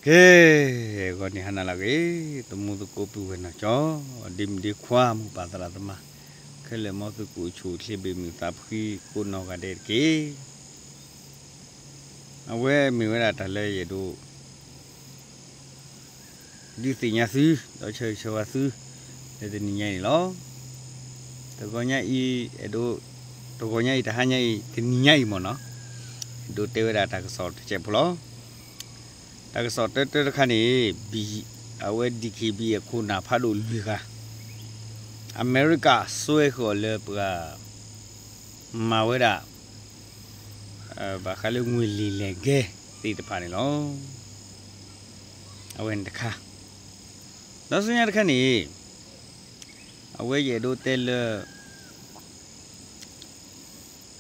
ကဲ, ဂီၤနံၤဟါနၤလၢအဂ့ၤ, သမူသကိးပုၢ်ဝဲၢ်နီၢ်ကၠီ, ဒ့မုၣ်ဒ့ခွါ မိၢ်ပၢ်သရၣ်သမါ, ခဲလၢာ်မ်သုကအိၣ်ဆူၣ်အိၣ်ချ့ ဘ့ၣ်မုၢ်သးဖှံကိးနီၢ်ဂၤဒဲးတက့ၢ်. အဝဲမ့ၢ်ဝဲဒၣ်တၢ်လၢယအဲၣ်ဒိး ဒုးသ့ၣ်ညါသု, ဒီးဆၢဂ့ၤဆၢဝါသု လၢတနံၤညါအံၤန့ၣ်လီၤ. တဂီၤညါအံၤ အဲၣ်ဒိး, တဂီၤညါအံၤ တဟါညါအံၤ တနံၤညါအံၤမ့ၢ်နီၤ, အဲၣ်ဒိးတဲဝဲဒၣ်တၢ်ကစီၣ်တစဲးဖိလီၤ. တၢ်ကစီၣ်တၢတၢတခါန့ၣ် အဝဲ DKBA အခိၣ်နၢ်ဖးဒိၣ်လွံၢ်ဂၤ အမဲရကၤစွဲဃီၤလၢပှၤ မၤဝဲဒၣ် ဘၣ်ဃးလၢငွေလံာ်လဲၢ်ကဲသ့ၣ်တဖၣ်န့ၣ်လီၤ. အဝဲန့ၣ်တခါ, ဒီးဆူညါတခါန့ၣ် အဝဲယအဲၣ်ဒိးတဲလၢ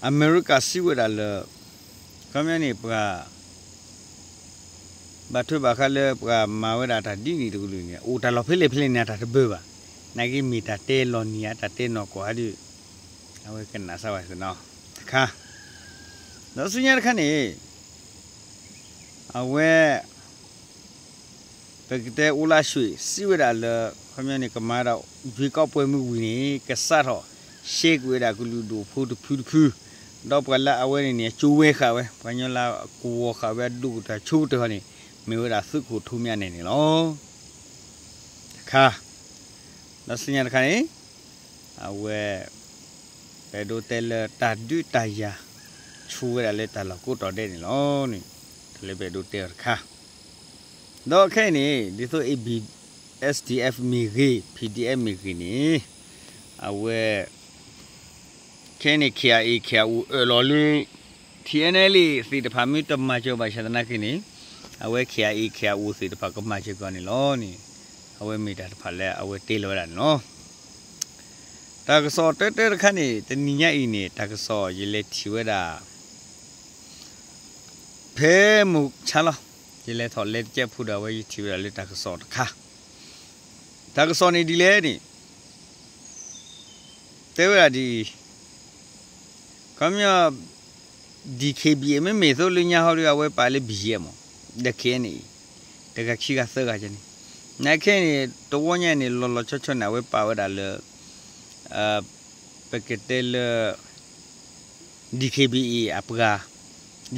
အမဲရကၤစံးဝဲဒၣ်လၢ ခီပညီန့ၣ် ပှၤ ဘၣ်ထွဲဘၣ်ဃးလၢပှၤမၤဝဲဒၣ်တၢ်ဒ်န့ၣ်တကလုာ်န့ၣ် အိၣ်တၢ်လီၢ်ဖဲလဲၣ်ဖဲလဲၣ်န့ၣ် အတၢ်တဘၢဘၣ်. နာ်က့မ့ၢ်တၢ်တဲလီၤနံၤဧါ တၢ်တဲနီၢ်ကီၢ်ဧါဒီး အဝဲကနၣ်စၢ်ဝဲနီၤတခါ. ဒီးဆူညါတခါန့ၣ် အဝဲ ပကတဲအိလါၡွ့ၣ် စံးဝဲဒၣ်လၢ ခီပညီန့ၣ် ကမၤဒၣ် ရွေးကောက်ပွဲ မ့ၢ်ဝံၤန့ၣ် ကစးထီၣ် ရှဲကွံာ်ဝဲဒၣ်ကလုာ်ဒူၣ်ဖိတဖုတဖု, ဒီးပှၤလၢအဝဲန့ၣ်န့ၣ် အကၠိဝဲဃာ်ဝဲ ပှၤကညီလၢအကဝီၤဃာ်ဝဲအဒိၣ်ကတၢၢ်ဆိကတၢၢ်န့ၣ် မ့ၢ်ဝဲဒၣ်သုးခိၣ်ထူမၠါနဲၣ်န့ၣ်လီၤ. တခါ, ဒီးဆူညါတခါန့ၣ် အဝဲ ပအဲၣ်ဒိးတဲလၢတၢ်ဒုးတၢ်ယၤ ဆူဝဲဒၣ်လၢတၢ်လီၢ်ကိးတီၤဒဲးန့ၣ်လီၤန့ၣ် တၢ်လၢပအဲၣ်ဒိးတဲအီၤတခါ. ဒီးခဲအံၤန့ၣ် ဒ်သိး AB, SDF မ့ၢ်ဂ့ၤ PDF မ့ၢ်ဂ့ၤန့ၣ် အဝဲ ခဲအံၤန့ၣ် KIA KIO အၢၣ်လီၤလၢ TNLA သ့ၣ်တဖၣ်မ့ၢ်တမၤစၢၤဘၣ်ဆၣ်သနာ်က့န့ၣ် အဝဲ KIA KIO သ့ၣ်တဖၣ်ကမၤစၢၤကီးန့ၣ်လီၤန့ၣ် အဝဲမ့ၢ်တၢ်တဖၣ်လၢအဝဲတဲလီၤဝဲဒၣ်န့ၣ်လီၤ. တၢ်ကစီၣ်တၢတၢတခါန့ၣ် တနံၤညါအံၤန့ၣ် တၢ်ကစီၣ်ယလဲၤထံၣ်ဝဲဒၣ် ဖဲမုၢ်ဆါလီၤ ယလဲၤထီၣ်လဲၤတကဲဖိဒီး အဝဲယထံၣ်ဝဲဒၣ်လၢတၢ်ကစီၣ်တခါ, တၢ်ကစီၣ်န့ၣ်ဒ်လဲၣ်န့ၣ် တဲဝဲဒၣ်ဒ်အံၤ, ခီပညီ DKBA မ့မ့ၢ်သိးလၢညါဟီဒီး အဝဲပာ်လၢ BGF မး ဒီး KNA တဂၤခံဂၤသၢဂၤန့ၣ်, နာ်က့န့ၣ် တဝီညါန့ၣ် လီၤလီၤဆီဆီန့ၣ် အဝဲပာ်ဝဲဒၣ်လၢ ပကတဲလၢ DKBA အပှၤ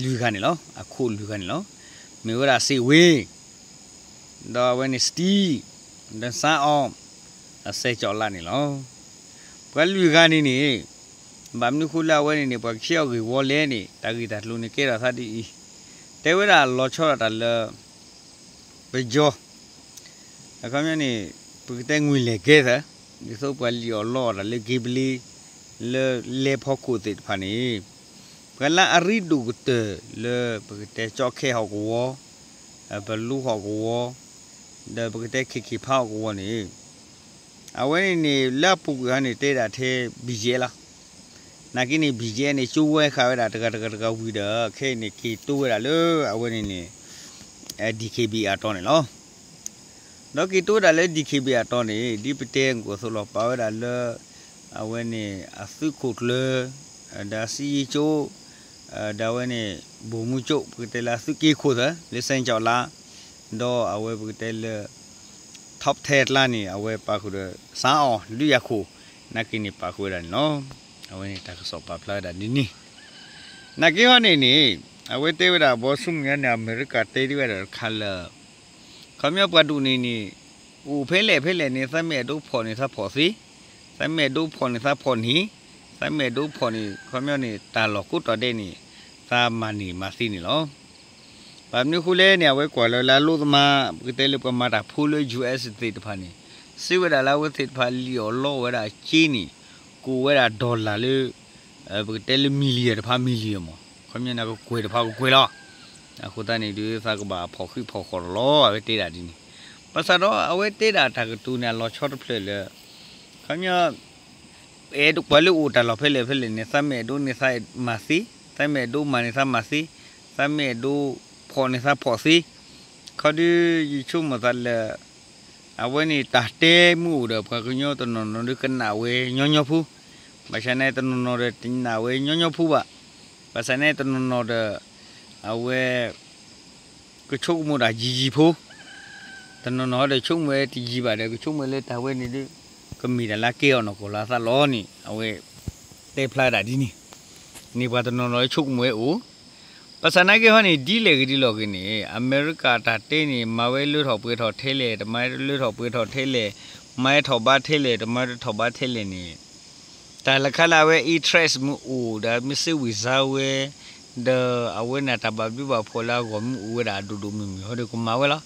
လွံၢ်ဂၤန့ၣ်လီၤ. အခိၣ်လွံၢ်ဂၤန့ၣ်လီၤ. မ့ၢ်ဝဲဒၣ်စ့ၣ်ဝ့, ဒီးအဝဲန့ၣ် Steve, ဒီး စါအီ, ဒီးစဲကၠီၤလါန့ၣ်လီၤ. ပှၤလွံၢ်ဂၤန့ၣ်န့ၣ် ဘၣ်မနုၤဃိလၢအဝဲန့ၣ်န့ၣ် ပှၤကဟံးအီၤဂ့ၢ်ဝီလဲၣ်န့ၣ် တၢ်ဂ့ၢ်တၢ်ကျိၤန့ၣ်ကဲထီၣ်သးဒ်အံၤ, တဲဝဲဒၣ်လီၤဆီဒၣ်တၢ်လၢ ပယီၤ အခီပညီန့ၣ် ပကတဲငွေလဲၤကဲသၢ, ဒ်သိးပှၤလံၣ်အီၣ်လီအီၣ်တၢ်လၢက့ၤဘလ့ လၢလဲၤဖီခိၣ်သ့ၣ်တဖၣ်န့ၣ် ပှၤလၢအရ့ဒိၣ်ကတၢၢ်လၢပကတဲကၠီခဲဟီၣ်ကဝီၤ, ပလူဟီၣ်ကဝီၤ, ဒီးပကတဲခ့ခ့ဖးဟီၣ်ကဝီၤန့ၣ် အဝဲန့ၣ်န့ၣ် လၢအပူၤကွံာ်ဟီန့ၣ် တဲဒၣ်ထဲ BGF လီၤ. နာ်က့န့ၣ် BGF န့ၣ် ကၠိဝဲဃာ်ဝဲဒၣ်တဂၤတဂၤတဂၤဝံၤဒီး ခဲအံၤန့ၣ် က့ၤတိဝဲဒၣ်လၢအဝဲန့ၣ်န့ၣ် DKBA အတီၤန့ၣ်လီၤ. ဒီးက့ၤတိဝဲဒၣ်လၢ DKBA အတီၤန့ၣ် ဒ်ပတဲကီၢ်သိးလီၤ ပာ်ဝဲဒၣ်လၢ အဝဲန့ၣ် အသုးခိၣ်ကျၢၢ်, ဒီးစံယ့ကၠိ, ဒီးအဝဲန့ၣ် ဗိုလ်မှူးချုပ် ပကတဲလၢအသုးက့ခိၣ်သၢ လၢစဲကၠီၤလါ, ဒီးအဝဲပကတဲလၢ top ten ကျါန့ၣ် အဝဲပာ်ဃုာ်ဒီး စါအီၤ ဒုးယၤခိၣ်, နာ်က့န့ၣ် ပာ်ဃုာ်ဝဲဒၣ်န့ၣ်လီၤ. အဝဲန့ၣ်တၢ်ကစီၣ်ပာ်ဖျါဝဲဒၣ်ဒ်န့ၣ်, နာ်က့ဟီန့ၣ်န့ၣ် အဝဲတဲဝဲဒၣ် ဘီဆူမဲာ်ညါန့ၣ် အမဲရကၤတဲဒ်ဝဲဒၣ်တခါလၢ ခီပညီပှၤဒိၣ်န့ၣ်န့ၣ် အိၣ်ဖဲလဲၣ်ဖဲလဲၣ်န့ၣ် သးမ့ၢ်အဲၣ်ဒိးဖီၣ်န့ၣ်သးဖီၣ်သ့, သးမ့ၢ်အဲၣ်ဒိးဖီၣ်န့ၣ်သးဖီၣ်န့ၣ်, သးမ့ၢ်အဲၣ်ဒိးဖီၣ်န့ၣ် ခီပညီန့ၣ် တၢ်လီၢ်ကိးတီၤဒဲးန့ၣ် သးမၤန့ၢ်မၤသ့န့ၣ်လီၤ. ဘၣ်မနုၤအဃိလဲၣ်န့ၣ် အဝဲကွၢ်လၢလၢအလိၣ်သမါ ပကတဲလၢပှၤမၤတၢ်ဖိလၢ US သ့ၣ်တဖၣ်န့ၣ် စံးဝဲဒၣ်လၢအဝဲသ့ၣ်တဖၣ်လံၣ်အီၣ်လီအီၣ်ဝဲဒၣ်အက့န့ၣ် ကိးဝဲဒၣ် dollar လၢ ပကတဲလၢ million တဖၣ် million မး ခီပညီန့ၣ် ကကွဲၢ်တဖၣ်ကကွဲၢ်လီၤ. အဃိသတးန့ၣ်ဒုး သးကဘၣ်ဖီၣ်ဃံးဖီၣ်ဃီၣ်လီၤ အဝဲတဲဒၣ်ဒ်န့ၣ်, ဘၣ်ဆၣ်ဒီးအဝဲတဲဒၣ်တၢ်ကတိၤန့ၣ် အလီၤဆီတဖျၢၣ်လၢ ခီပညီ အဲၣ်ဒိးပှၤလၢအိၣ်တၢ်လီၢ်ဖဲလဲၣ်ဖဲလဲၣ်န့ၣ် သးမ့ၢ်အဲၣ်ဒိးန့ၢ်သးမၤသ့, သးမ့ၢ်အဲၣ်ဒိးမၤန့ၢ်သးမၤသ့, သးမ့ၢ်အဲၣ်ဒိးဖီၣ်န့ၢ်သးဖီၣ်သ့, ခီဒုးယဆိကမိၣ်သးလၢ အဝဲန့ၣ်တၢ်တဲမ့ၢ်အိၣ်ဒီး ပှၤကညီတနီၤနီၤဒုးကနၣ်ဝဲညီညီဖိ, ဘၣ်ဆၣ်န့ၣ်တနီၤနီၤဒီးတနၣ်ဝဲညီညီဖိဘၣ်, ဘၣ်ဆၣ်န့ၣ်တနီၤနီၤဒီး အဝဲ ကဆိကမိၣ်တၢ်ယံၤယံၤဖိ, တနီၤနီၤဒီးဆိကမိၣ်ဝဲတယံၤဘၣ်ဒီး ကဆိကမိၣ်လၢတၢ်ဝဲန့ၣ်ဒီး ကမ့ၢ်တၢ်လၢကဲအီၤနီၢ်ကီၢ်လၢအသးလီၤန့ၣ် အဝဲ တဲဖျါဒၣ်ဒ်န့ၣ်, န့ၣ်ပှၤတနီၤနီၤလၢဆိကမိၣ်ဝဲအိၣ်, ဘၣ်ဆၣ်နာ်က့ဟီန့ၣ် ဒ်လဲၣ်ဂ့ၤဒ်လဲၣ်ဂ့ၤန့ၣ် အမဲရကၤတၢ်တဲန့ၣ် မၤဝဲလၢထီၣ်ပှဲၤထီၣ်ထဲလဲၣ်, တမၤလၢထီၣ်ပှဲၤထီၣ်ထဲလဲၣ်, မၤဝဲထီၣ်ဘးထဲလဲၣ်, တမၤဝဲထီၣ်ဘးထဲလဲၣ်န့ၣ် တၢ်လၢခါလၢအဝဲ interest မ့ၢ်အိၣ်ဒီး မ့ၢ်စ့ဝံၣ်စါဝဲ, ဒီးအဝဲန့ၣ်တၢ်ဘၣ်ဘျုးဘၣ်ဖှိၣ်လၢအဂီၢ်မ့ၢ်အိၣ်ဝဲဒၣ်အဒိၣ်ဒိၣ်မုၢ်မုၢ်ဟီဒီးကမၤဝဲလီၤ.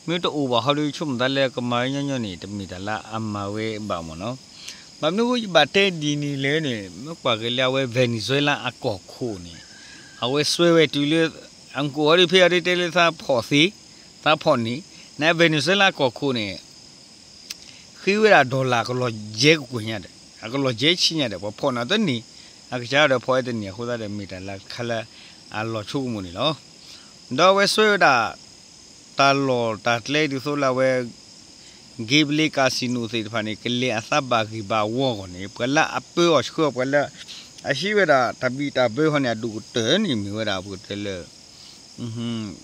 မ့ၢ်တအိၣ်ဘၣ်ဟီဒီးဆိကမိၣ်သးလၢကမၤဝဲညီညီန့ၣ် တမ့ၢ်တၢ်လၢအမၤဝဲဘၣ်မ့ၢ်နီၤ. ဘၣ်မနုၤဃိယဘၣ်တဲဒ်န့ၣ်လဲၣ်န့ၣ် မ့ၢ်ကွၢ်က့ၤလၢအဝဲ Venezuela အကီၢ်ခိၣ်န့ၣ် အဝဲစွဲဝဲတုၤလၢ အကအိၣ်ဟီဒီးဖဲအီၤဒ်တဲလၢသးဖီၣ်သ့, သးဖီၣ်န့ၣ်, န Venezuela အကီၢ်ခိၣ်န့ၣ် ဃ့ဝဲဒၣ် dollar ကလီၤယဲၢ်ကကွဲၢ်ညါဒီး အကလီၤယဲၢ်ဆံညါဒီး ပှၤဖီၣ်န့ၢ်တန့ၢ်, အကစၢ်ဒီးဖီၣ်ဝဲတန့ၢ်အဃိသတးဒီး မ့ၢ်တၢ်လၢခါလၢအလီၤဆိကမိၣ်န့ၣ်လီၤ. ဒီးအဝဲစွဲဝဲဒၣ် တၢ်လီၢ်တၢ်ကျဲဒ်သိးလၢအဝဲ gambling casino သ့ၣ်တဖၣ်န့ၣ် ကလဲၤအသးဘၣ်ဂ့ၢ်ဘၣ်ဝီအဂီၢ်န့ၣ် ပှၤလၢအပၢအီၤဆှၢအီၤ ပှၤလၢ အဟံးဝဲဒၣ်တၢ်ဘံၣ်တၢ်ဘၢဟီန့ၣ် အဒိၣ်ကတၢၢ်န့ၣ် မ့ၢ်ဝဲဒၣ်ပကတဲလၢ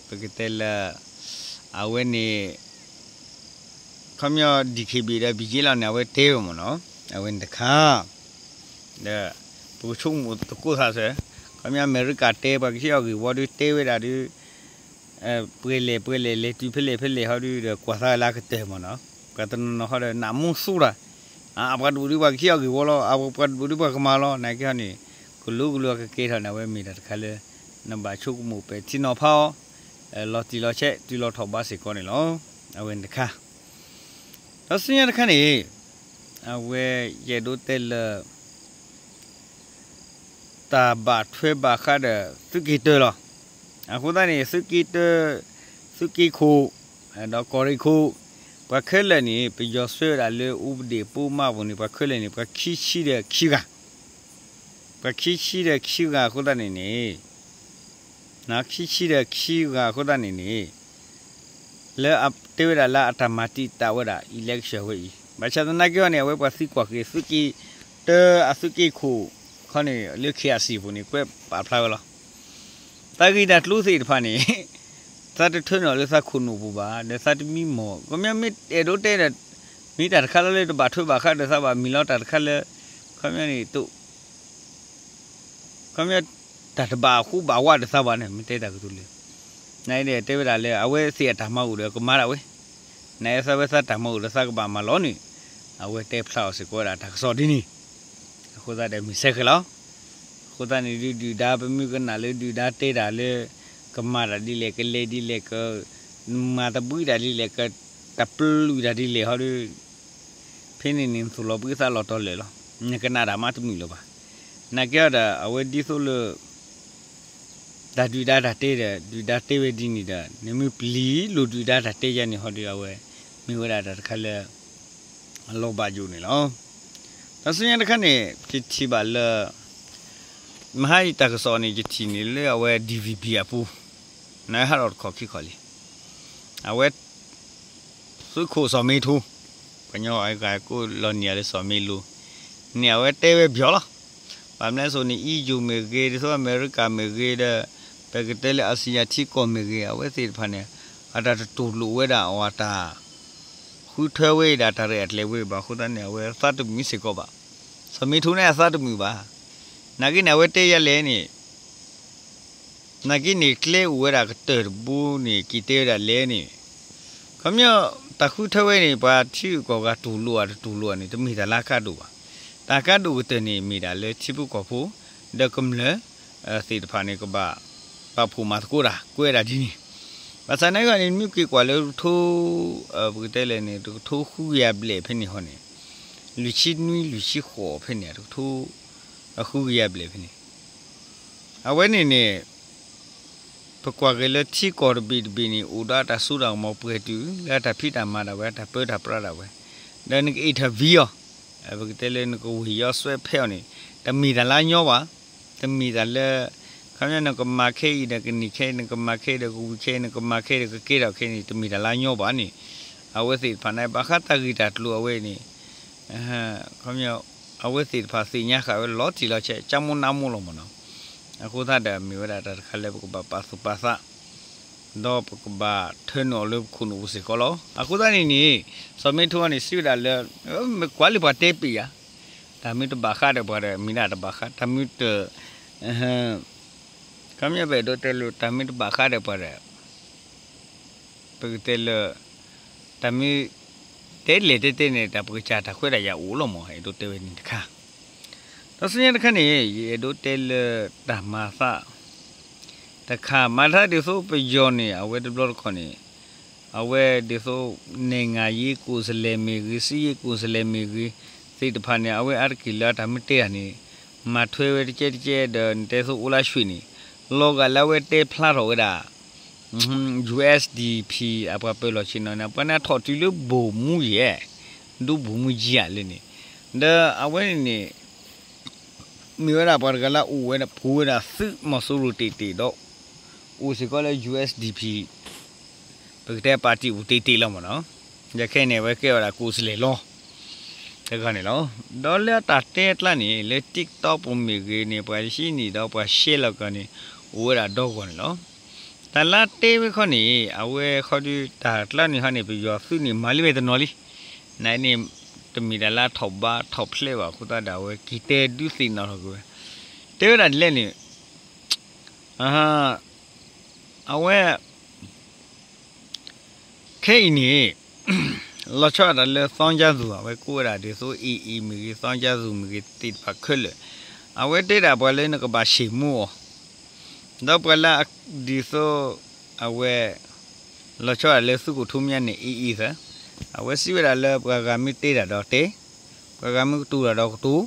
ပကတဲလၢ အဝဲန့ၣ် ခီပညီ DKBA ဒီး ဘံၣ်က့လီၤန့ၣ် အဝဲတဲဝဲမ့ၢ်နီၤ, အဝဲန့ၣ်တခါ ဒီး ပကဆိကမိၣ်သကိးသးစၢၤ, ခီပညီအမဲရကၤတဲ ပှၤကဟ့ၣ်အီၤဂ့ၢ်ဝီဒီးတဲဝဲဒၣ်ဒီး ပှဲၤလဲၣ်ပှဲၤလဲၣ် လဲၤတုၤဖဲလဲၣ်ဖဲလဲၣ်ဟီဒီး ဒီးကွၢ်သးလၢအကတၢၢ်မ့ၢ်နီၤ, ပှၤတနီၤနီၤဟီဒီး နးမူသူတၢ်, အပှၤတဘူၣ်ဒီးပှၤကဟ့ၣ်အီၤဂ့ၢ်ဝီလီၤ, အပှၤတဘူၣ်ဒီးပှၤကမၤလီၤ, နာ်က့ဟီန့ၣ် ကလိကလိအကကဲထီၣ်န့ၣ် အဝဲမ့ၢ်တၢ်တခါလၢ နဘၣ်ဆိကမိၣ်ပဲာ်ထံနီၤဖးအီၤ လီၤတံၢ်လီၤဆဲး တုၤလီၤထီၣ်ဘးစ့ၢ်ကီးန့ၣ်လီၤ. အဝဲန့ၣ်တခါ ဒီးဆူညါတခါန့ၣ် အဝဲယအဲၣ်ဒိးတဲလၢ တၢ်ဘၣ်ထွဲဘၣ်ဃးဒီးသုးက့တၢလီၤ. အဃိသတးန့ၣ် သုးက့တၢ သုးက့ခိၣ် ဒီးကီၢ်ရ့ၣ်ခိၣ် ပှၤခဲလၢာ်န့ၣ် ပယီၤစွဲဝဲဒၣ်လၢ ဥပဒေပုဒ်မ အပူၤန့ၣ် ပှၤခဲလၢာ်န့ၣ် ပှၤခံဆံဒီးခံဂၤ ပှၤခံဆံဒီးခံဂၤအဃိသတးန့ၣ်န့ၣ် ခံဆံဒီးခံဂၤအဃိသတးန့ၣ်န့ၣ် လၢအတဲဝဲဒၣ်လၢအတၢ်မၤတံာ်တာ်ဝဲဒၣ် election ဝဲအံၤ ဘၣ်ဆၣ်သနာ်က့ဟီန့ၣ် အဝဲပှၤသံကွၢ်က့ၤ သုးက့တၢအသုးက့ခိၣ်ခီန့ၣ် လၢ ခ့ၣ်အဲၣ်စံၣ် အပူၤန့ၣ် ကွဲးပာ်ဖျါဝဲလီၤ. တၢ်ဂ့ၢ်တၢ်ကျိၤသ့ၣ်တဖၣ်န့ၣ် သးတထၢနုာ်လၢသးခိၣ်နူာ်ပူၤဘၣ် ဒီးသးတမံမီၢ် ခီပညီမ့ၢ်အဲၣ်ဒိးတဲဒီး မ့ၢ်တၢ်တခါလၢလၢတဘၣ်ထွဲဘၣ်ဃးဒီးသးဘၣ် မ့ၢ်လီၤတၢ်တခါလၢ ခီပညီန့ၣ် ခီပညီ တၢ်တဘၣ်ဃူဘၣ်ဝးဒီးသးဘၣ်န့ၣ် မ့ၢ်တဲတၢ်ကတိၤလၢ နတဲဝဲဒၣ်လၢ အဝဲသ့ၣ်အတၢ်မၤအိၣ်ဒီးကမၤဒၣ်ဝဲ, နသးဝဲသးတၢ်မၤအိၣ်ဒီးသးကဘၣ်မၤလီၤန့ၣ် အဝဲတဲဖျါအီၤစ့ၢ်ကီးဝဲဒၣ်တၢ်ကစီၣ်ဒ်န့ၣ် အဃိသတးဒီးမ့ၢ်ဆဲးဃဲလီၤ. အဃိသတးန့ၣ်ဒုၣ်ဒါပမုၢ်ကနၣ်လၢဒုၣ်ဒါတဲတၢ်လၢ ကမၤတၢ်ဒ်လဲၣ် ကလဲၤဒ်လဲၣ် ကမၤတဘှံးတၢ်ဒ်လဲၣ် ကတပျုာ်တၢ်ဒ်လဲၣ်ဟီဒီး ဖဲန့ၣ်န့ၣ် နသူၣ်လီၤဘှံးသးလီၤတီၤလၢာ်လီၤ. နကနၣ်တၢ်မးတမုာ်လၢၤဘၣ်. နာ်က့ဒီး အဝဲဒ်သိးလၢ တၢ်ဒုၣ်ဒါတၢ်တဲဒီး ဒုၣ်ဒါတဲဝဲဒ်န့ၣ်ဒီး နမ့ၢ်ပျံၤလိာ်ဒုၣ်ဒါတၢ်တဲယါန့ၣ်ဟီဒီး အဝဲ မ့ၢ်ဝဲဒၣ်တၢ်တခါလၢ အလီၤဘၣ်ယိၣ်န့ၣ်လီၤ. တၢ်ဆူညါတခါန့ၣ် ယထံၣ်ဘၣ်လၢ မဟါအံၤတၢ်ကစီၣ်န့ၣ် ယထံၣ်န့ၣ်လၢအဝဲ DVB အပူၤ နဟးထီၣ်တခီၣ်ခံခီၣ်လံ. အဝဲ သုးခိၣ်စီၤမ့ထိ ပှၤကညီအဂၤကိးလီၤနံၤလၢစီၤမ့လိၤ န့ၣ်အဝဲတဲဝဲပယီၤလီၤ. ဘၣ်မနုၤအဃိန့ၣ် အံၣ်ယူၣ်မ့ၢ်ဂ့ၤ ဒ်သိးအမဲရကၤမ့ၢ်ဂ့ၤဒီး ပကတဲလၢအစံၣ်ယါထံကီၢ်မ့ၢ်ဂ့ၤ အဝဲသ့ၣ်တဖၣ်န့ၣ် အတၢ်တတူၢ်လိာ်ဝဲဒၣ်အီၤ အတၢ် ဃုထၢဝဲအံၤဒီးတၢ်ရဲၣ်အကျဲၤဝဲဘၣ်အဃိသတးန့ၣ် အဝဲသးတမုာ်စ့ၢ်ကီးဘၣ်. စီၤမ့ထိန့ၣ်အသးတမုာ်ဘၣ်. နာ်က့န့ၣ် အဝဲတဲယါလဲၣ်န့ၣ် နာ်က့န့ၣ် ကျဲအိၣ်ဝဲဒၣ်ကတၢၢ်တဘိန့ၣ် က့ၤတဲဝဲဒၣ်လဲၣ်န့ၣ် ခီပညီ တၢ်ဃုထၢဝဲန့ၣ် ပှၤထံဂုၤကီၢ်ဂၤတူၢ်လိာ်ဧါတတူၢ်လိာ်ဧါန့ၣ် တမ့ၢ်တၢ်လၢအကါဒိၣ်ဘၣ်. တၢ်ကါဒိၣ်ကတၢၢ်န့ၣ် မ့ၢ်ဒၣ်လၢထံဖိကီၢ်ဖိ ဒီးကမျၢၢ် သ့ၣ်တဖၣ်န့ၣ် ကဘၣ် ပာ်ဖှိၣ်မၤသကိးတၢ် ကွဲးဒၣ်ဒ်န့ၣ်. ဘၣ်ဆၣ်နာ်က့န့ၣ် မ့ၢ်က့ၤကွၢ်လၢတကထိ ပကတဲလဲၣ်န့ၣ် တကထိဃုကယၤဘျဲၣ်ဖဲန့ၣ်ဟီန့ၣ် လွံၢ်ဆံနွံ လွံၢ်ဆံဃိးဖဲန့ၣ် တကထိ ဃုကယၤဘျဲၣ်ဖဲန့ၣ် အဝဲန့ၣ်န့ၣ် ပကွၢ်က့ၤလၢထံကီၢ်တဘ့ၣ်တဘ့ၣ်န့ၣ် အိၣ်ဒီးအတၢ်စိတၢ်ကမီၤပှဲၤတုၤလၢအတၢ်ဖံးတၢ်မၤဒၣ်ဝဲ အတၢ်ပၢတၢ်ပြးဒၣ်ဝဲ ဒီးနက intervene အီၤ ပကတဲလၢနကဝ့ၢ်ယီၤစွဲဖဲအီၤန့ၣ် တမ့ၢ်တၢ်လၢအညီဘၣ်. တမ့ၢ်တၢ်လၢ ခီပညီနကမၤခဲအံၤဒီးကန့ၢ်ခဲ နကမၤခဲဒီးကဝံၤခဲ နကမၤခဲဒီးကကဲထီၣ်ခဲန့ၣ် တမ့ၢ်တၢ်လၢအညီဘၣ်န့ၣ် အဝဲသ့ၣ်တဖၣ်န့ၣ် ဘၣ်ဃးတၢ်ဂ့ၢ်တၢ်ကျိၤအဝဲန့ၣ် ခီပညီ အဝဲသ့ၣ်တဖၣ်သ့ၣ်ညါဃာ်ဝဲလီၤတံၢ်လီၤဆဲး ကၢမိၢ်နါမိၢ်လီၤမ့ၢ်နီၤ. အဃိသတးဒီးမ့ၢ်ဝဲဒၣ်တၢ်တခါလၢပကဘၣ်ပာ်သူၣ်ပာ်သး ဒီးပကဘၣ်ထၢနုာ်အီၤလၢပခိၣ်နူာ်ပူၤစ့ၢ်ကီးလီၤ. အဃိသတးန့ၣ်န့ၣ် စီၤမ့ထိန့ၣ် စံးဝဲဒၣ်လၢ မ့ၢ်ကွၢ်လၢပှၤတဲပ့ၤယၤ, တၢ်မ့ၢ်တဘၣ်ဃးဒီးပှၤဒီး မ့ၢ်ဒၣ်တဘၣ်ဃး, တၢ်မ့ၢ်တ ခီပညီပအဲၣ်ဒိးတဲလၢ တၢ်မ့ၢ်တဘၣ်ဃးဒီးပှၤဒီး ပကတဲလၢ တၢ်မ့ၢ် တဲလဲၣ်တဲတဲန့ၣ် တၢ်ပကစၢ်တၢ်ခွဲးတၢ်ယာ်အိၣ်လီၤမး အဲၣ်ဒိးတဲဝဲန့ၣ်တခါ. ဒီးဆူညါတခါန့ၣ် ယအဲၣ်ဒိးတဲလၢတၢ်မၤသးတခါ မၤတၢ်ဒ်သိးပယီၤန့ၣ် အဝဲတဘျီတခီၣ်န့ၣ် အဝဲဒ်သိး နဲၣ်ငၤယ့ကိးစလဲမ့ၢ်ဂ့ၤ စံယ့ကိးစလဲမ့ၢ်ဂ့ၤ သ့ၣ်တဖၣ်န့ၣ် အဝဲအါတက့ၢ်လၢအတၢ်မ့ၢ်တဲတၢ်န့ၣ် မၤထွဲဝဲတကဲတကဲဒီး နတဲသိးအိၣ်လၢဆွ့ၣ်န့ၣ် လီၤဂာ်လၢအဝဲတဲဖျါထီၣ်ဝဲဒၣ် ယူၢ်အ့ၣ်စၣ်ဒံၣ်ပံၣ် အပှၤပၢၤလီၢ်ဆ့ၣ်နီၤန့ၣ် ပှၤန့ၣ်ထီၣ်တုၤလၢဘိၣ်မူယဲၢ်, ဒူဘိၣ်မူယဲၢ်ဧါလၢန့ၣ်, ဒီးအဝဲန့ၣ်န့ၣ် မ့ၢ်ဝဲဒၣ်ပှၤတဂၤလၢအအိၣ်ဝဲဒၣ် ပူၤဝဲဒၣ်သုးမီၤစိရိၤတ့ၢ်တ့ၢ်ဒီး အိၣ်စ့ၢ်ကီးလၢ ယူၢ်အ့ၣ်စၣ်ဒံၣ်ပံၣ် ပကတဲပၣ်တံၣ်အိၣ်တ့ၢ်တ့ၢ်လီၤမးနီၤ, ယခဲအံၤန့ၣ် အဝဲကဲဝဲဒၣ်ကိးစလဲလီၤ တဂၤန့ၣ်လီၤ. ဒီးလၢအတၢ်တဲအကျါန့ၣ် လၢ TikTok ပူၤမ့ၢ်ဂ့ၤန့ၣ် ပှၤဟံးန့ၢ်ဒီးပှၤရှဲလီၤကီးန့ၣ် အိၣ်ဝဲဒၣ်ဒီဂီၢ်န့ၣ်လီၤ. တၢ်လၢတဲဝဲခီန့ၣ် အဝဲခီဒုးတၢ်ကျါန့ၣ်ဟီန့ၣ် ပယီၤသုးန့ၣ် မၤလံဝဲတနီၤလံ. နန့ၣ် တမ့ၢ်တၢ်လၢထီၣ်ဘးထီၣ်ဖျဲးဘၣ်အဃိသတးဒီး အဝဲက့ၤတဲဒုးသ့ၣ်နီၣ်ထီၣ်က့ၤဝဲ တဲဝဲဒၣ်ဒ်လဲၣ်န့ၣ် အဝဲ ခဲအံၤန့ၣ် လီၤဆီဒၣ်တၢ်လၢ သီကၠါသူၣ် အဝဲကိးဝဲဒၣ်ဒ်သိး AA မ့ၢ်ဂ့ၤ သီကၠါသူၣ်မ့ၢ်ဂ့ၤ သ့ၣ်တဖၣ်ခဲလၢာ် အဝဲတဲဒၣ်ပှၤလၢနကဘၣ်ဆ့ၣ်မူအီၤ ဒီးပှၤလၢဒ်သိး အဝဲ လီၤဆီဒၣ်တၢ်လၢသုးခိၣ်ထူမၠါန့ၣ် AA သၢ အဝဲစံးဝဲဒၣ်လၢပှၤဂၤမ့ၢ်တဲတၢ်ဒီးတဲ ပှၤဂၤမ့ၢ်ကတိၤတၢ်ဒီးကတိၤ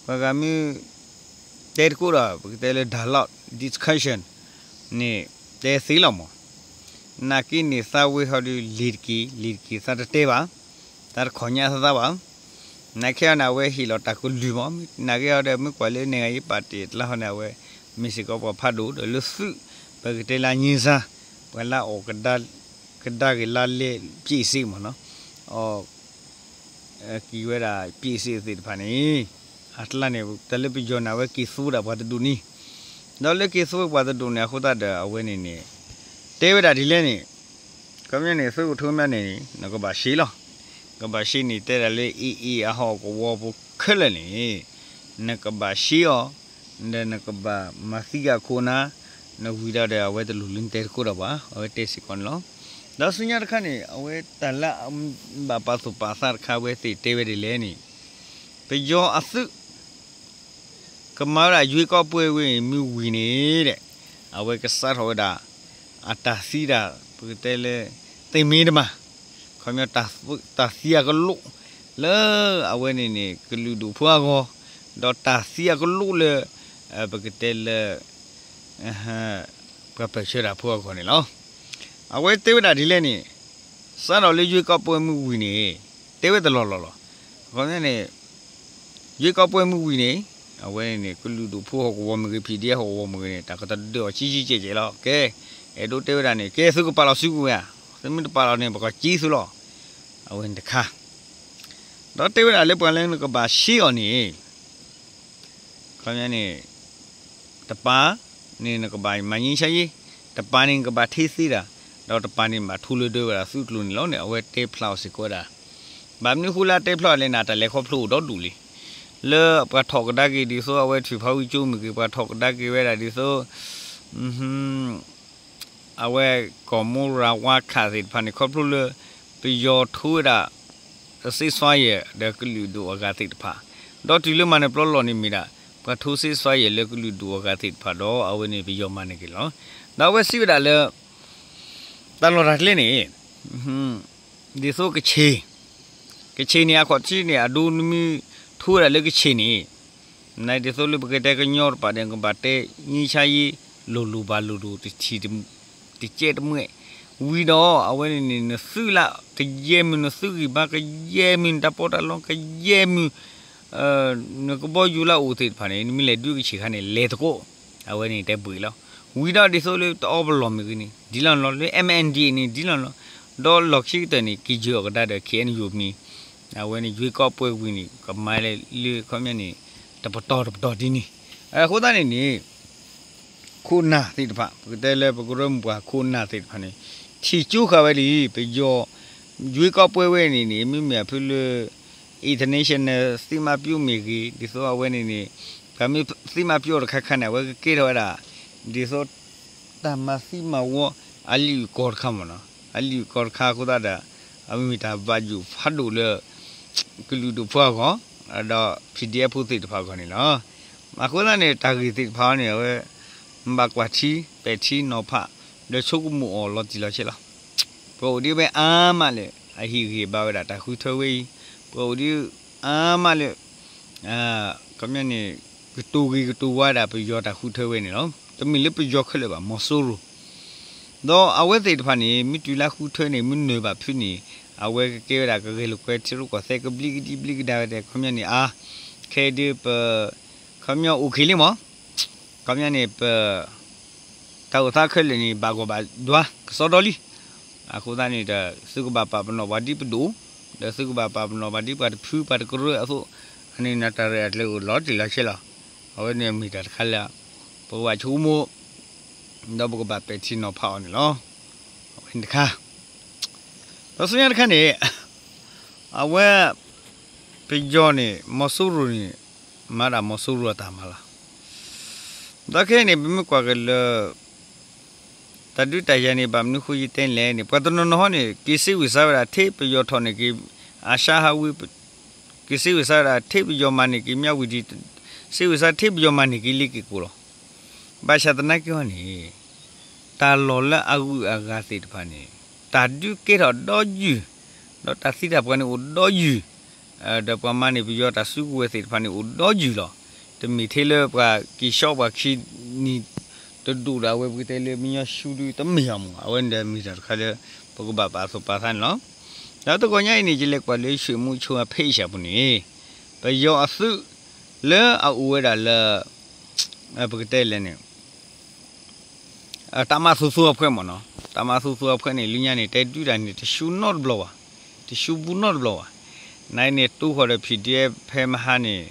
ပှၤဂၤမ့ၢ် တဲတကိးဒီး ပကတဲလၢ dialogue discussion န့ၣ် တဲသ့လီၤမး. နာ်က့န့ၣ် သးဝဲဟီဒုး လံာ်တက့ၢ် လံာ်တက့ၢ် သးတတဲဘၣ် သးတခီၣ်ညါသးသးဘၣ်. နာ်က့ဟီန့ၣ် အဝဲဟ့ၣ်လီၤတၢ်ကလုၢ်မး နာ်က့ဟီဒီး မ့ၢ်ကွၢ်လၢနဲၣ်ဂၤယ့ပာ်တ့ၢ်တလါဟီန့ၣ် အဝဲ မ့ၢ်စ့ၢ်ကီးပှၤဖးဒိၣ်ဒီးလၢသုး ပကတဲလၢညံစါ ပှၤလၢအီၣ်ကဒါ ကဒါက့ၤလါလဲ ပျ့ၣ်စ့မးနီၤ အီၣ် က့ၤဝဲဒၣ် ပျ့ၣ်စ့သ့ၣ်တဖၣ်န့ၣ် အကျါန့ၣ် တၢ်လၢပယီၤန့ၣ် အဝဲက့ၤသူဝဲဒၣ်ပှၤတဒူၣ်န့ၣ် ဒီးလၢက့ၤသူဝဲပှၤတဒူၣ်န့ၣ် အဃိသတးဒီး အဝဲန့ၣ်န့ၣ် တဲဝဲဒၣ်ဒ်လဲၣ်န့ၣ် ခီပညီန့ၣ် သုးခိၣ်ထူမၠါန့ၣ် နကဘၣ်ဆ့လီၤ. ကဘၣ်ဆ့န့ၣ် တဲဒၣ်လၢ AA အဟီၣ်ကဝီၤပူၤခဲလၢာ်န့ၣ် နကဘၣ်ဆ့အီၤ ဒီးနကဘၣ်မၤသံအခိၣ်နၢ် နဝံၤဒီးဒီး အဝဲတလိၣ်လၢနတဲတကိးဒီးဘၣ် အဝဲတဲစ့ၢ်ကီးန့ၣ်လီၤ. ဒီးဆူညါတခါန့ၣ် အဝဲတၢ်လၢအဘၣ်ပာ်သူၣ်ပာ်သးတခါ အဝဲသ့ၣ်တဲဝဲဒ်လဲၣ်န့ၣ် ပယီၤအသုး ကမၤဝဲဒၣ် ရွေးကောက်ပွဲ ဝဲမ့ၢ်ဝံၤန့ၣ်ဒီး အဝဲကစးထီၣ်ဝဲဒၣ် အတၢ်သံတၢ် ပကတဲလၢ သ့ၣ်မ့ၢ်တမး ခီပညီ တၢ်သံအကလိး လၢအဝဲန့ၣ်န့ၣ် ကလုာ်ဒူၣ်ဖိအဂီၢ် ဒီးတၢ်သံအကလိးလၢ ပကတဲလၢ ပှၤပၢၢ်ဆၢတၢ်ဖိအဂီၢ်န့ၣ်လီၤ. အဝဲတဲဝဲဒၣ်ဒ်လဲၣ်န့ၣ် စးထီၣ်လၢ ရွေးကောက်ပွဲ မ့ၢ်ဝံၤန့ၣ် တဲဝဲတလီၢ်လီၢ်လီၤ. အခီပညီန့ၣ် ရွေးကောက်ပွဲ မ့ၢ်ဝံၤန့ၣ် အဝဲန့ၣ် ကလုာ်ဒူၣ်ဖိဟီၣ်ကဝီၤမ့ၢ်ဂ့ၤ PDF ဟီၣ်ကဝီၤမ့ၢ်ဂ့ၤန့ၣ် တၢ်ကတဒၢအီၤကံကံကဲးကဲးလီၤ. ကဲ အဲၣ်ဒိးတဲဝဲဒၣ်န့ၣ် ကဲသုကပာ်လီၤစုကဝဲၤဧါ, သုမ့ၢ်တပာ်လီၤန့ၣ် ပကကံသုလီၤ. အဝဲန့ၣ်တခါ ဒီးတဲဝဲဒၣ်လၢပှၤလၢနကဘၣ်ဆှံအီၤန့ၣ် ခီပညီန့ၣ် တပၤန့ၣ် နကဘၣ်မၤငြိမ်းချမ်းရေး, တပၤန့ၣ် နကဘၣ်ထ့သ့တၢ်, ဒီးတပၤန့ၣ် ဘၣ်ထူလၢဒၢဝဲဒၣ်သုးကျိၤန့ၣ်လီၤန့ၣ် အဝဲတဲဖျါအီၤစ့ၢ်ကီးဝဲဒၣ်. ဘၣ်မနုၤဃိလၢအတဲဖျါအီၤလဲၣ်န့ၣ် တၢ်လဲၤခီဖျိအိၣ်ဒီဒူၣ်လံ. လၢပှၤထီၣ်ကဒါက့ၤဒ်သိး အဝဲထွံၣ်ဖးဝံကၠိမ့ၢ်ဂ့ၤ ပှၤထီၣ်ကဒါက့ၤဝဲဒၣ်ဒ်သိး အဝဲကီၢ်မိရၤဝါခးသ့ၣ်တဖၣ်န့ၣ် ခီဖျိလၢ ပယီၤထိဝဲဒၣ် ceasefire ဒီးကလုာ်ဒူၣ်အဂၤသ့ၣ်တဖၣ်, ဒီးတုၤလၢမၤနၢၤပျီလီၢ်န့ၣ်မ့ၢ်ဒၣ် ပှၤထိ ceasefire လၢကလုာ်ဒူၣ်အဂၤသ့ၣ်တဖၣ်ဒီး အဝဲန့ၣ်ပယီၤမၤန့ၢ်က့ၤလီၤ. ဒီးအဝဲစံးဝဲဒၣ်လၢ တၢ်လီၢ်တၢ်ကျဲန့ၣ် ဒ်သိးကခ့ၣ်, ကခ့ၣ်န့ၣ် အခီၣ်ထံးန့ၣ် အဒိနမ့ၢ်ထိဝဲဒၣ်လၢကခ့ၣ်န့ၣ် နဒ်သိးလၢပကတဲကညီတပၤဒီး ကဘၣ်တဲ ငြိမ်းချမ်းရေး လိၤလိၤဘၣ်လိၤလိၤ တထံၣ် တကဲတမှဲၣ်, ဝံၤဒီးအဝဲန့ၣ်န့ၣ် နသုးလၢကယဲၢ်မုၢ် နသုးဂံၢ်ဘါကယဲၢ်မုၢ် နတၢ်ပီးတၢ်လီကယဲၢ်မုၢ် နကဘီယူၤလၢအအိၣ်သ့ၣ်တဖၣ်န့ၣ် နမ့ၢ်လဲၤဒုးကခ့ၣ်ခါန့ၣ် လဲၤသကိး, အဝဲန့ၣ်တဲဘှံးလီၤ. ဝံၤဒီးဒ်သိးလၢတအီပလီၢ်မ့ၢ်ဂ့ၤန့ၣ် ဒ်လီၤလီၤ လၢ MNDAA န့ၣ် ဒ်လီၤလီၤ, ဒီးလီၢ်ခံကတၢၢ်န့ၣ် က့ၤယၢၤအီၤကဒါဒီး KNU မံၤ, အဝဲန့ၣ် ရွေးကောက်ပွဲ ဝံၤန့ၣ် ကမၤလၢခီပညီန့ၣ် တပတီၢ်တပတီၢ်ဒ်န့ၣ်, အဃိသတးန့ၣ်န့ၣ် ခိၣ်နၢ်သ့ၣ်တဖၣ် ပကတဲလၢပကရၢမိၢ်ပှၢ်ခိၣ်နၢ်သ့ၣ်တဖၣ်န့ၣ် ထံၣ်ကၠိဃာ်ဝဲလံ ပယီၤ ယွ့ကီးပွဲဝဲန့ၣ်န့ၣ် မ့မ့ၢ်အဖုလၢ international သံမပျိမ့ၢ်ဂ့ၤ ဒ်သိးအဝဲန့ၣ်န့ၣ် ပှၤမ့ၢ်သံမပျိတခါခါန့ၣ် အဝဲကကဲထီၣ်ဝဲဒၣ် ဒ်သိး တၢ်မၤသံမၤဝီ အလံာ်အုၣ်ကီၤတခါမ့ၢ်နီၤ အလံာ်အုၣ်ကီၤတခါအဃိသတးဒီး အမ့ၢ်တၢ်ဘၣ်ယိၣ်ဖးဒိၣ်လၢ ကလုာ်ဒူၣ်ဖိအဂီၢ် ဒီး ဖံၣ်ဒံၣ်အဲၣ်ဖိသ့ၣ်တဖၣ်အဂီၢ်န့ၣ်လီၤ. အဃိသတးန့ၣ် တၢ်ဂ့ၢ်သ့ၣ်တဖၣ်အံၤန့ၣ် အဝဲ ဘၣ်ကွၢ်ထံ ပဲာ်ထံနီၤဖး ဒီးဆိကမိၣ်အီၤလီၤတံၢ်လီၤဆဲးလီၤ. ပှၤအိၣ်ဒံးဝဲအါမးလၢ အဟံၣ်ဂံၢ်ဘါဝဲဒၣ်တၢ်ဃုထၢဝဲအံၤ ပှၤအိၣ်ဒံးအါမးလၢ ခီပညီန့ၣ် ကတိၤဂ့ၤကတိၤဝါဒၣ်ပယီၤတၢ်ဃုထၢဝဲန့ၣ်လီၤ. တမ့ၢ်လၢပယီၤခဲလၢာ်ဘၣ် မီၤစိရိၤ ဒီးအဝဲသ့ၣ်တဖၣ်န့ၣ် မ့ၢ်တုၤလၢဃုထၢန့ၣ် မ့ၢ်နၢၤဘၣ်ဖုန့ၣ် အဝဲကကဲဝဲဒၣ်ကဂဲၤလိာ်ကွဲထံရူၢ်ကီၢ်သဲးကဘျံးကဒံဘျံးကဒါဝဲဒၣ် ခီပညီန့ၣ် အါ ခဲအံၤဒုးပ ခီပညီအိၣ်ခ့လံမး ခီပညီန့ၣ် ပ တၢ်အိၣ်သးခဲလၢာ်န့ၣ် ဘၣ်ဂီၢ်ဘၣ်ဒွါကစီဒီလံ. အဃိသတးန့ၣ်ဒီး သုကဘၣ်ပာ်ပနီၣ်ပှၤဒ်ပဒိၣ် ဒီးသုကဘၣ်ပာ်ပနီၣ်ပှၤဒ်ပှၤတဖုပှၤတကရၢအသိး အန့ၣ်နတၢ်ရဲၣ်အကျဲၤအိၣ်လီၤတံၢ်လီၤဆဲးလီၤ. အဝဲန့ၣ်မ့ၢ်တၢ်တခါလၢ ပကဘၣ်ဆိကမိၣ် ဒီးပကဘၣ်ပဲာ်ထံနီၤဖးအီၤန့ၣ်လီၤ. အဝဲန့ၣ်တခါ ဒီးဆူညါတခါန့ၣ် အဝဲ ပယီၤန့ၣ် မီၤစိရိၤန့ၣ် မၤဒၣ်မီၤစိရိၤအတၢ်မၤလီၤ. ဒီးခဲအံၤန့ၣ် ပမ့ၢ်ကွၢ်က့ၤလၢ တၢ်ဒုးတၢ်ယၤန့ၣ် ဘၣ်မနုၤဃိယတဲလဲၣ်န့ၣ် ပှၤတနီၤနီၤဟီန့ၣ် က့ၤစ့ဝံၢ်စါဝဲဒၣ် ထဲပယီၤထီၣ်န့ၢ်က့ၤ အၤၡါဟးဝ့ က့ၤစ့ဝံၢ်စါဝဲဒၣ် ထဲပယီၤမၤန့ၢ်က့ၤ မၠၣ်ဝတံၤ စ့ဝံၢ်စါ ထဲပယီၤမၤန့ၢ်က့ၤလ့က့ၤကီးလီၤ. ဘၣ်ဆၣ်သနာ်က့ဟီန့ၣ် တၢ်လီၢ်လၢအဂုၤအဂၤသ့ၣ်တဖၣ်န့ၣ် တၢ်ဒုးကဲထီၣ်ဒီယုၢ်, ဒီးတၢ်သံတၢ်ပှၢ်န့ၣ်အိၣ်ဒီယုၢ်, ဒီးပှၤမၤန့ၢ်ပယီၤတၢ်စုကဝဲၤသ့ၣ်တဖၣ်န့ၣ်အိၣ်ဒီယုၢ်လီၤ. တမ့ၢ်ထဲလၢပှၤက့ၤဆှီပှၤခံနံၤ တဒူၣ်ဒီးအဝဲပကတဲလၢမညီဆူဒုတမ့ၢ်အီၤမး အဝဲန့ၣ်ဒီးမ့ၢ်တၢ်တခါလၢ ပကဘၣ်ပာ်သူၣ်ပာ်သးန့ၣ်လီၤ. ဒီးတဂီၤညါအံၤန့ၣ် ယလဲၤကွၢ်လၢ ရွှေမုချို အဖဲအံၤဆၢပူၤန့ၣ် ပယီၤအသုးလၢအအိၣ်ဝဲဒၣ်လၢ ပကတဲလဲၣ်န့ၣ် တၢ်မၤသူသူအဖှဲမ့ၢ်နီၤ တၢ်မၤသူသူအဖှဲန့ၣ် လၢညါန့ၣ် တဲဒုးတၢ်န့ၣ် တဆူနီတဘျီဘၣ်, တဆူဘူးနီတဘျီဘၣ်. နအံၤန့ၣ် တိဃီၤဒီး ဖံၣ်ဒံၣ်ဖဲမဟါန့ၣ်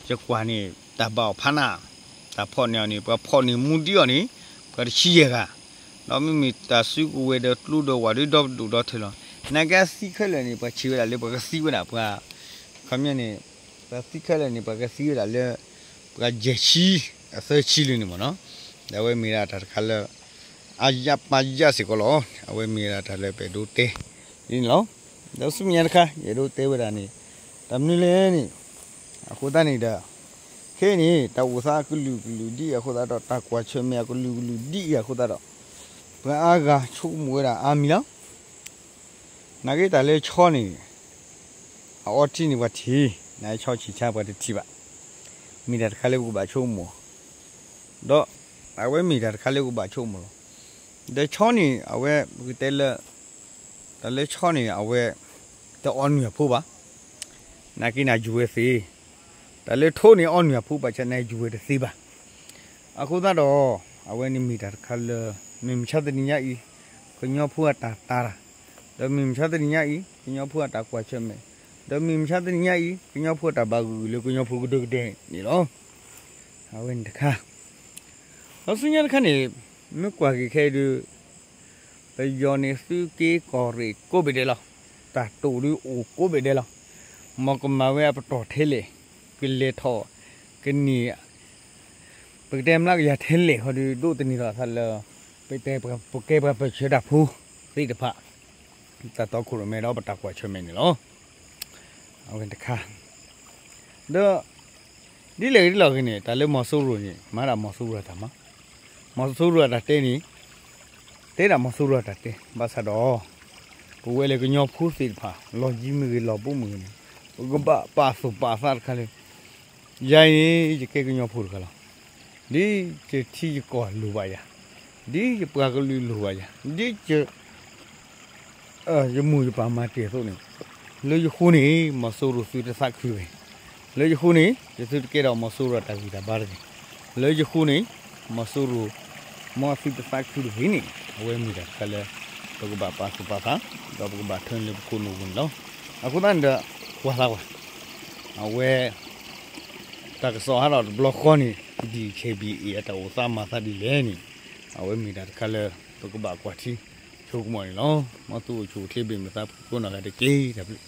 ယကွၢ်န့ၣ် တၢ်ဘၣ်အီၤဖးနး, တၢ်ဖီၣ်န့ၢ်အီၤန့ၣ် ပှၤဖီၣ်န့ၢ်မူဒံးအီၤန့ၣ် ပှၤတဆံယဲၢ်ဂၤ, ဒီးမ့မ့ၢ်တၢ်စုကဝဲၤဒီးကျိဒီးဝၣ်ဒုးဒီဒူၣ်ဒီထၢလီၤ. နာ်က့အသံခဲလၢာ်န့ၣ် ပှၤဆံးဝဲဒၣ်လၢပှၤကသံဝဲဒၣ်ပှၤ ခီပညီန့ၣ် ပှၤသံခဲလၢာ်န့ၣ် ပှၤကသံဝဲဒၣ်လၢ ပှၤယဲၢ်ဆံ အသၢဆံလၢန့ၣ်မ့ၢ်နီၤ. ဒီးအဝဲမ့ၢ်ဒၣ်တၢ်တခါလၢ အယၢ်ပာ်ယၢ်စ့ၢ်ကီးလီၤ. အဝဲမ့ၢ်ဒၣ်တၢ်လၢပအဲၣ်ဒိးတဲဒ်န့ၣ်လီၤ. ဒီးဆူမဲာ်ညါတခါ ယအဲၣ်ဒိးတဲဝဲဒၣ်န့ၣ် တၢ်မနုၤလဲၣ်န့ၣ် အဃိသတးန့ၣ်ဒီး ခဲအံၤန့ၣ် တၢ်အိၣ်သးအကလုာ်ကလုာ်ဒ်အဃိသတးဒီး တၢ်ကွၢ်ဆၢၣ်မဲာ်အကလုာ်ကလုာ်ဒ်အံၤအဃိသတးဒီး ပှၤအါဂၤဆိကမိၣ်ဝဲဒၣ်အါမံၤလီၤ. နာ်က့တၢ်လၢဆီန့ၣ် အအီထံန့ၣ်ပှၤထံၣ်, နာ်က့ဆီဆံၣ်ဆါပှၤတထံၣ်ဘၣ်. မ့ၢ်တၢ်တခါလၢပကဘၣ်ဆိကမိၣ်, ဒီးအဝဲမ့ၢ်တၢ်တခါလၢပကဘၣ်ဆိကမိၣ်လီၤ. ဒီးဆီန့ၣ် အဝဲပကတဲလၢ တၢ်လၢဆီန့ၣ် အဝဲ တအီနုၢ်အဖိဘၣ်. နာ်က့န့ၣ်ယုၢ်ဝဲသ့, တၢ်လၢထိန့ၣ်အီနုၢ်အဖိဘၣ်ဆၣ်န့ၣ်ယုၢ်ဝဲတသ့ဘၣ်. အဃိသတးဒီး အဝဲန့ၣ်မ့ၢ်တၢ်တခါလၢ မ့ၢ်မဆါတနံၤညါအံၤ ကညီဖိအတၢ်တာ်တၢ်, ဒီးမ့ၢ်မဆါတနံၤညါအံၤ ကညီဖိအတၢ်ကွၢ်ဆၢၣ်မဲာ်, ဒီးမ့ၢ်မဆါတနံၤညါအံၤ ကညီဖိအတၢ်ဘၣ်ဂုာ်လၢကညီဖိကဒိကဒဲန့ၣ်လီၤ. အဝဲန့ၣ်တခါ ဒီးဆူညါတခါန့ၣ် မ့ၢ်ကွၢ်က့ၤခဲအံၤဒီး ပယီၤန့ၣ်သုးက့ကီၢ်ရ့ၣ်ကိးဘ့ၣ်ဒဲးလီၤ. တၢ်တိာ်ဒုးအိၣ်ကိးဘ့ၣ်ဒဲးလီၤ. မ်ကမၤဝဲအပတီၢ်ထဲလဲၣ်, ကလဲၤထီၣ်ကန့ၢ် ပကတဲမျးကယၤထဲလဲၣ်ဃီဒီး ဒိးသန့ၤထီၣ်အသးလၢ ပတဲပကဲပှၤပၢၢ်ဆၢတၢ်ဖိသ့ၣ်တဖၣ် တၢ်တီခိၣ်ရိၣ်မဲဒီးပတၢ်ကွၢ်ဆၢၣ်မဲာ်န့ၣ်လီၤ. အဝဲတခါ ဒီး ဒ်လဲၣ်ဂ့ၤဒ်လဲၣ်ဂ့ၤန့ၣ် တၢ်လၢမီၤစိရိၤန့ၣ် မၤဒၣ်မီၤစိရိၤအတၢ်မၤ, မီၤစိရိၤအတၢ်တဲန့ၣ် တဲဒၣ်မီၤစိရိၤအတၢ်တဲ ဘၣ်ဆၣ်ဒီး ပဝဲလၢကညီဖိသ့ၣ်တဖၣ် လီၢ်ယံၤမ့ၢ်ဂ့ၤ လီၢ်ဘူးမ့ၢ်ဂ့ၤန့ၣ် ပကဘၣ်ပာ်သူၣ်ပာ်သးတခါလၢ ယၤအံၤန့ၣ် ယကဲကညီဖိတဂၤလီၤ. ဒ်ယထံယကီၢ်လိၣ်ဘၣ်ယၤ, ဒ်ယပှၤကလုာ်လိၣ်ဘၣ်ယၤ, ဒ်ယ ယမိၢ်ယပၢ်မၤတ့ၢ်အသိးန့ၣ်, လၢယဃိန့ၣ် မီၤစိရိၤသုတသးခုတဂ့ၤ, လၢယဃိန့ၣ် ယသုတကဲထီၣ်မီၤစိရိၤတၢ်ဂံၢ်တၢ်ဘါတဂ့ၤ, လၢယဃိန့ၣ် မီၤစိရိၤ မ်သုတသးခုတဂ့ၤန့ၣ် အဝဲမ့ၢ်တၢ်တခါလၢ ပကဘၣ်ပာ်သူၣ်ပာ်သး ဒီးပကဘၣ်ထၢန့ၢ်လၢပခိၣ်နူာ်ပူၤန့ၣ်လီၤ. အဃိသတးန့ၣ်ဒီး ကွၢ်သးကွၢ် အဝဲ တၢ်ကစီၣ်ဟးထီၣ်တဘျီဃီန့ၣ် ဒ် DKBA အတၢ်အိၣ်သးမၤသးဒ်လဲၣ်န့ၣ် အဝဲမ့ၢ်တၢ်တခါလၢ ပကဘၣ်ကွၢ်ထံဆိကမိၣ်န့ၣ်လီၤ. မ်သုအိၣ်ဆူၣ်အိၣ်ချ့ဘၣ်မုာ်သးဖှံကိးနီၢ်ဂၤတက့ၢ်. တၢ်ဘျုး